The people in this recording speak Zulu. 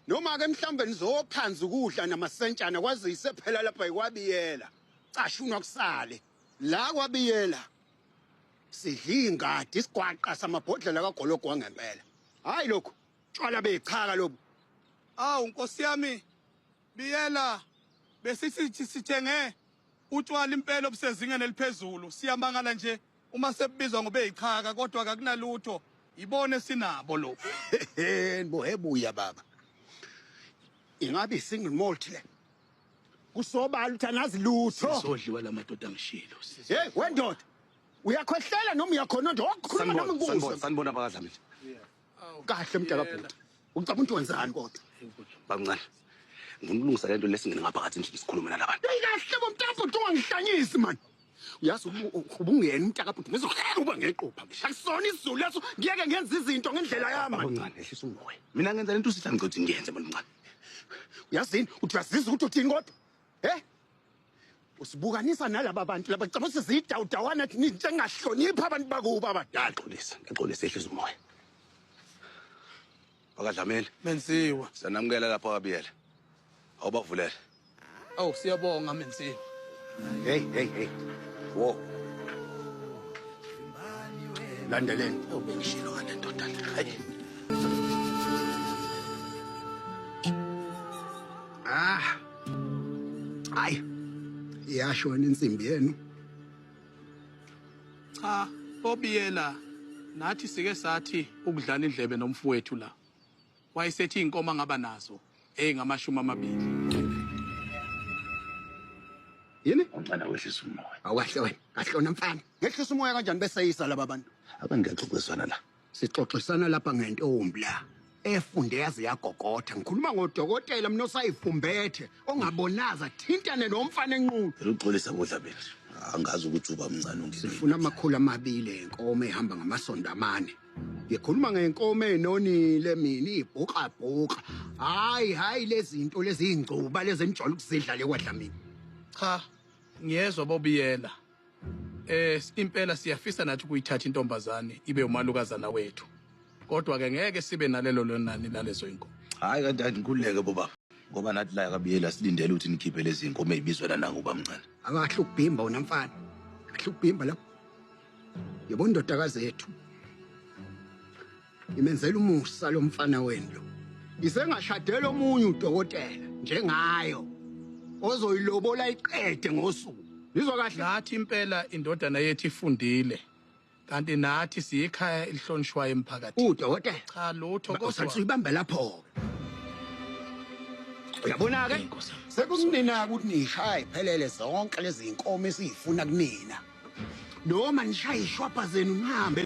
Noma-ke mhlawumbe nizophanza ukudla namasentshana kwazise phela lapha yikwabiyela. Cashunwa kusale. La kwabiyela sidla ingadi isigwaqa samabhodlela kagologo wangempela. Hayi lokhu tshwala bechaka lobu. Awu Nkosi yami Biyela besithi sithenge utshwala impela obusezingeni eliphezulu siyamangala nje uma sebubizwa ngobeyichaka kodwa kakunalutho ibone sinabo lo. Nibohebuya baba. Ingabe single malt le? Kusobala ukuthi anazi lutho. Sizodliwa la madoda ngishilo. Hey wendoda. Uyakhwehlela noma uyakhona nje okukhuluma noma ngibuze. Sanibona bakaDlamini. Kahle mntakabhuti. Ucabanga ukuthi wenzani kodwa? Bancane. Ngifuna ukulungisa lento lesingene ngaphakathi nje sikhulume nalabantu. Hey kahle bo mntakabhuti ungangihlanyisi man. Uyazi ubungena umntakabhuti ngizohlala uba ngequpha. Akusona isiZulu leso ngiyeke ngenza izinto ngendlela yami. Bancane ehlisa umoya. Mina ngenza lento usitha ngizothi ngiyenze bancane. Uyazini uthi uyazizwa ukuthi uthini kodwa? Eh? Usibukanisa nalaba bantu laba caba sizidawudawana njengahlonipha abantu bakubo abadala. Ngiyaxolisa, ngiyaxolisa ehlisa umoya. BakaDlamini. Menziwa. Siyanamukela lapha kaBiyela. Awubavulele. Awu siyabonga Menziwa. Hey hey hey. Wo. Landeleni. Ubengishilo ngale ndoda le. Hayi. Ah. Hayi. Iyasho wena insimbi yenu. Cha, obiyela nathi sike sathi ukudlana indlebe nomfowethu la. Wayesethi inkomo angaba nazo ezingamashumi amabili. Yini? Umfana wehlisa umoya. Awukahle wena. Kahle wena mfana. Ngehlisa umoya kanjani bese yisa laba bantu? Abangiyaxoxisana la. Sixoxisana lapha ngentombi la efunde yaze yagogotha. Ngikhuluma ngodokotela mina osayifumbethe ongabonaza thintane nomfana enqulu. Uxolisa kodla bethu. Angazi ukuthi uba mncane ungene. Sifuna 200 enkomo ehamba ngamasondo amane. Ngikhuluma ngenkomo enonile mina ibhuqa bhuqa. Hayi hayi lezi zinto lezi ingcuba lezi enijwayele ukuzidla le kwadlamini. Cha, ngiyezwa bobiyela. Impela siyafisa nathi ukuyithatha intombazane ibe umalukazana wethu. Kodwa ke ngeke sibe nalelo lonani lalezo inkomo. Hayi kanti angikhululeke bobaba. Ngoba nathi la kaBiyela silindele ukuthi nikhiphe lezi inkomo ezibizwa nangu bamncane. Akahle ukubhimba wena mfana. Kahle ukubhimba lapho. Yebo indodakazi yethu. Imenzela umusa lo mfana wenu lo. Isengashadela omunye udokotela njengayo ozoyilobola iqede ngosuku. Nizwa kahle? Nathi impela indodana yethu ifundile. Kanti nathi siyikhaya elihlonishwayo emphakathini. Udokotela. Cha lutho kodwa. Usathi uyibambe lapho ke. Uyabona ke? Sekunina ukuthi nishaye iphelele zonke lezi inkomo esizifuna kunina. Noma nishaye ishwapha zenu nihambe.